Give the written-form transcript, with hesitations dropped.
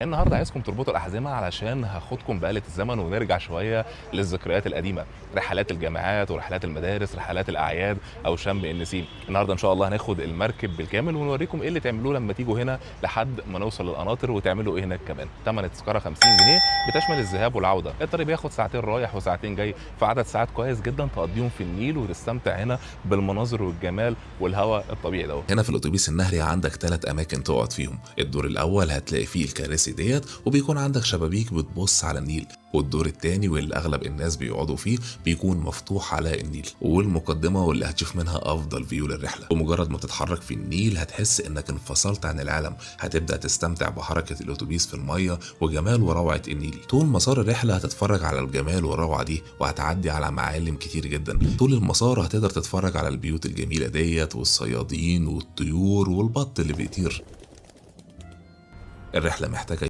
النهارده عايزكم تربطوا الاحزمه علشان هاخدكم بآلة الزمن ونرجع شوية للذكريات القديمة، رحلات الجامعات ورحلات المدارس، رحلات الاعياد او شم النسيم. النهارده ان شاء الله هناخد المركب بالكامل ونوريكم ايه اللي تعملوه لما تيجوا هنا لحد ما نوصل للقناطر وتعملوا ايه هناك كمان. ثمن التذكرة 50 جنيه بتشمل الذهاب والعودة، الطريق بياخد ساعتين رايح وساعتين جاي، فعدد ساعات كويس جدا تقضيهم في النيل وتستمتع هنا بالمناظر والجمال والهواء الطبيعي دوت. هنا في الاتوبيس النهري عندك 3 اماكن تقعد فيهم. الدور الاول هتلاقي فيه الكراسي ديت وبيكون عندك شبابيك بتبص على النيل، والدور الثاني واللي اغلب الناس بيقعدوا فيه بيكون مفتوح على النيل، والمقدمة واللي هتشوف منها افضل view للرحلة. ومجرد ما تتحرك في النيل هتحس انك انفصلت عن العالم، هتبدا تستمتع بحركة الاتوبيس في المية وجمال وروعه النيل. طول مسار الرحلة هتتفرج على الجمال والروعه دي، وهتعدي على معالم كتير جدا. طول المسار هتقدر تتفرج على البيوت الجميلة ديت والصيادين والطيور والبط اللي بيطير. الرحلة محتاجة